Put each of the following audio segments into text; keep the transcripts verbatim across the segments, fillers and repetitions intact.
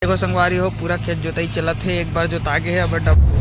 देखो संगवारी हो, पूरा खेत जोताई चलत हे, एक बार जोता गे हे, अब डब-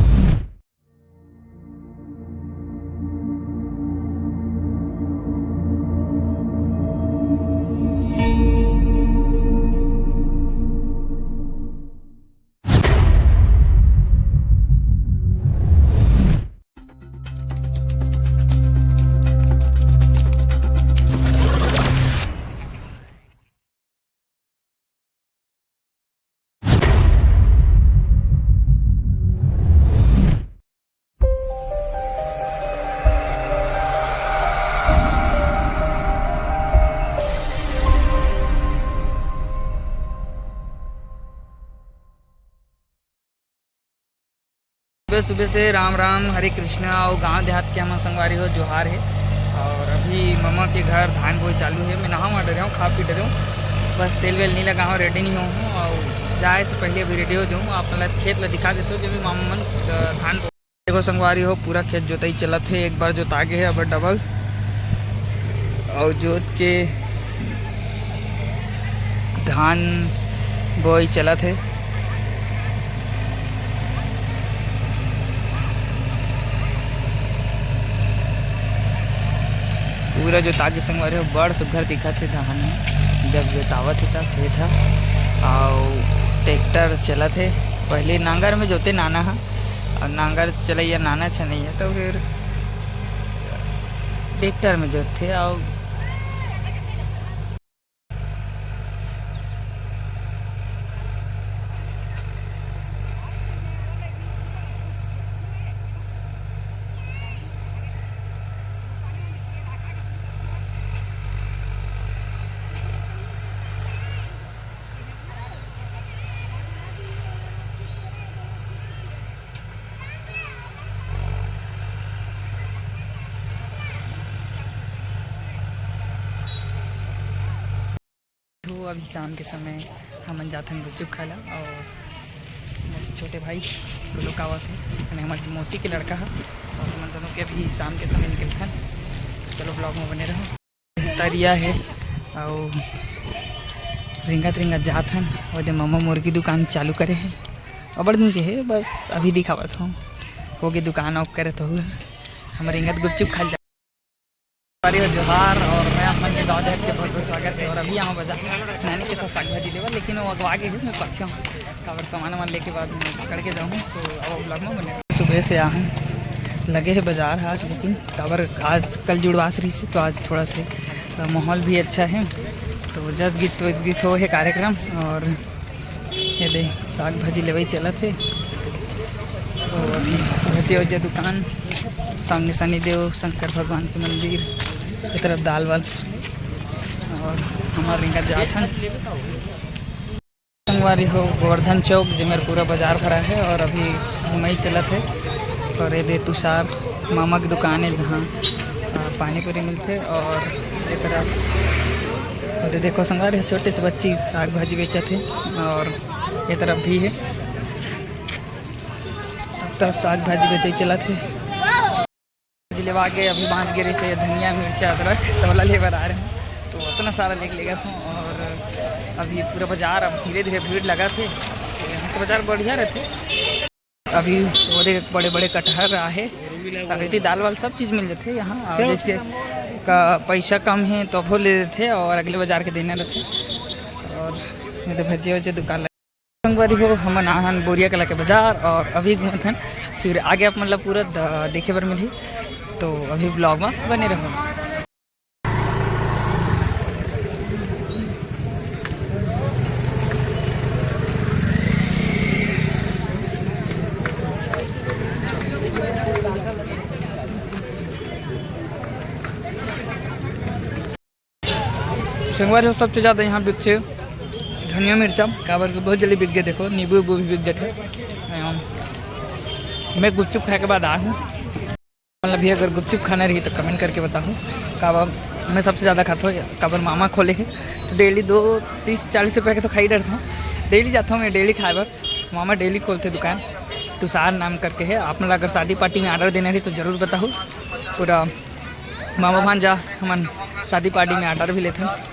सुबह सुबह से राम राम, हरे कृष्णा। और गांव देहात के हमन संगवारी हो, जोहार हे। और अभी ममा के घर धान बोई चालू हे। मैं नहा वहा डरे हूँ, खा पी डरे हूँ, बस तेल वेल नहीं लगा हूँ, रेडी नहीं हूँ। और जाए से पहले अभी रेडी हो जाऊँ, आप मतलब खेत ला दिखा देते हो, जब भी मामा मन अ, धान बो- देखो संगवारी हो, पूरा खेत जोताई चलत हे, एक बार जोता गे हे, अब डबल। और जोत के धान बोई चलत हे। पूरा जोता के संगवारी हो, बड़ सुग्घर दिखत हे धान ह। जब जोतावत हे तब खेत ह, अउ ट्रैक्टर चलत हे। पहले नांगर में जोते नाना ह, अउ नांगर चलैया नाना छनैया, तो फिर ट्रैक्टर में जोतथे। अउ तो अभी शाम के समय हमन जाथन गुपचुप खाए ला, और मोर छोटे भाई वो लोग आवत हे, माने हमर मौसी के लड़का ह, और हमन दोनों के अभी शाम के समय निकलथन। चलो, vlog में बने रहो। तरिया हे, अउ रिंगत रिंगत जाथन। ओदे ममा मुर्गी दुकान चालू करे हे, अबड़ दिन के हे, बस अभी दिखावत हूँ। होगे दुकान off करे तो हुआ। हम रिंगत गुपचुप खा जा- अरे जोहार, और मैं आप मन के गाँव देहात के बहुत बहुत स्वागत है। और अभी यहाँ बाजार नानी के साथ साग भाजी लेवा, लेकिन वो अगवा गे हे, मैं पाछे हूँ। काबर सामान वामान लेके बाद में पकड़ के जाऊँ, तो अब vlog में बने। सुबह से आहन लगे हे बाजार हाट, लेकिन काबर आज कल जुड़वास रही से, तो आज थोड़ा से माहौल भी अच्छा है, तो जस गीत तो गीत हो है कार्यक्रम। और ये दे, साग भाजी लेवई चलत हे। तो अभी भजिया उजिया दुकान, सामने शनिदेव शंकर भगवान के मंदिर, ये तरफ दाल वाल, और हमार रिंगत जात हन। संगवारी हो, गोवर्धन चौक, जेमेर पूरा बाजार भरा है और अभी घुमई चलत है। और ये दे तुषार मामा की दुकान है, जहाँ, आ, पानी पूरी मिलते। और ये तरफ, और ये देखो संगवारी, छोटे से बच्ची साग भाजी बेचत है। और ये तरफ भी है, सब तरफ साग भाजी बेचे चलत है। भाजी लेवा के अभी बांच गे रहिसे धनिया, मिर्चा, अदरक, तो ओला ले बर आ रहे हैं। तो उतना सारा लेके लेगा था। और अभी पूरा बाजार अब धीरे धीरे भीड़ लगा थे, तो यहाँ के बाजार बढ़िया रहते। अभी वो देख, बड़े बड़े कटहर आहे, अभी दाल वाल सब चीज़ मिल जाते यहाँ। और जैसे का पैसा कम है तो वो ले लेते और अगले बाजार के देना रहते। और ये तो भजिया वजिया दुकान संगवारी हो, हमन आहन बोरिया कला के बाजार और अभी घूमत हन, फिर आगे आप मन ला पूरा द-, देखे बर मिलही, तो अभी vlog में बने रहो। संगवारी हो, सबसे ज़्यादा यहाँ बिकथे धनिया मिर्चा, काबर के बहुत जल्दी बिक गए। देखो, नींबू उबू भी बिक जाते। अम, मैं गुपचुप खाए के बाद आया हूँ। मतलब, भी अगर गुपचुप खाना रही तो comment करके बताओ। काबर मैं सबसे ज़्यादा खाता हूँ, काबर मामा खोले है, तो डेली दो तीस चालीस रुपये के तो खा ही डरता हूँ। डेली जाता हूँ मैं डेली खाए बर, मामा डेली खोलते दुकान। तुषार नाम करके है, आप मतलब अगर शादी पार्टी में ऑर्डर देना रही तो ज़रूर बताओ। पूरा मामा भांजा हमन शादी पार्टी में ऑर्डर भी लेथन।